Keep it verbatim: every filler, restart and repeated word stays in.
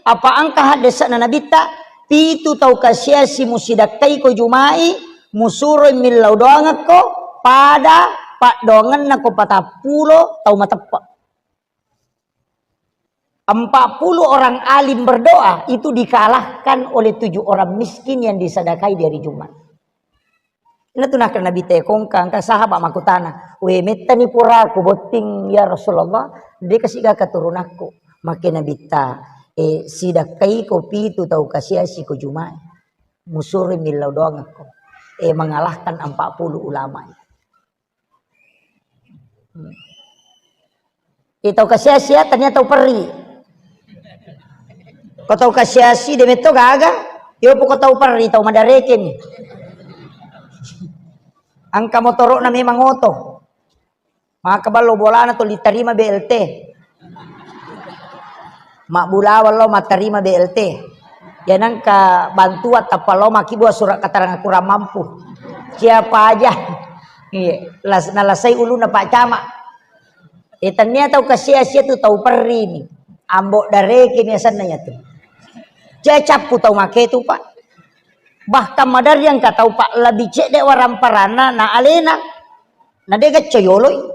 Apa engka haddesa'na Nabitta, pitu tau kasiasi musidakkaiko Juma'i, musuroi millau doangekko, pada paddoangennako patappulo tau mateppe'. Empat puluh orang alim berdoa itu dikalahkan oleh tujuh orang miskin yang disadakai di hari Jumat. Natu nakkeda Nabitta, kongka engka sahabat makkutana, "We, mettani puraku botting ya Rasulullah, de' kasi gaga turunakku." Makke Nabitta, "Eh, sidakkaiko pitu tau kasiasi ko Juma'i. Musuroi millau doangekko." Eh, mengalahkan empat puluh ulama. Iya tau kasiasi, tania tau perri. Ko tau kasiasi de' metto gaga, yo poko tau perri, tau madarekeni. Engka motoro'na memang oto. Maka ballo bolana to litarima B L T. Mabbulawang lo mattarima B L T. Ya nengka bantuan tappa lo makkibua surat keterangan kurang mampu. Siapa aja. Iya, las-, nalasai ulunna Pak Camat. Eh, tania tau kasiasi tu tau perri ni. Ambo' darekeni asenna yatu. Cecappu tau make tu, Pak. Bahkan maderri engka tau, Pak, lebih cedde' waramparanna na alena. Na de' gacco yoloi.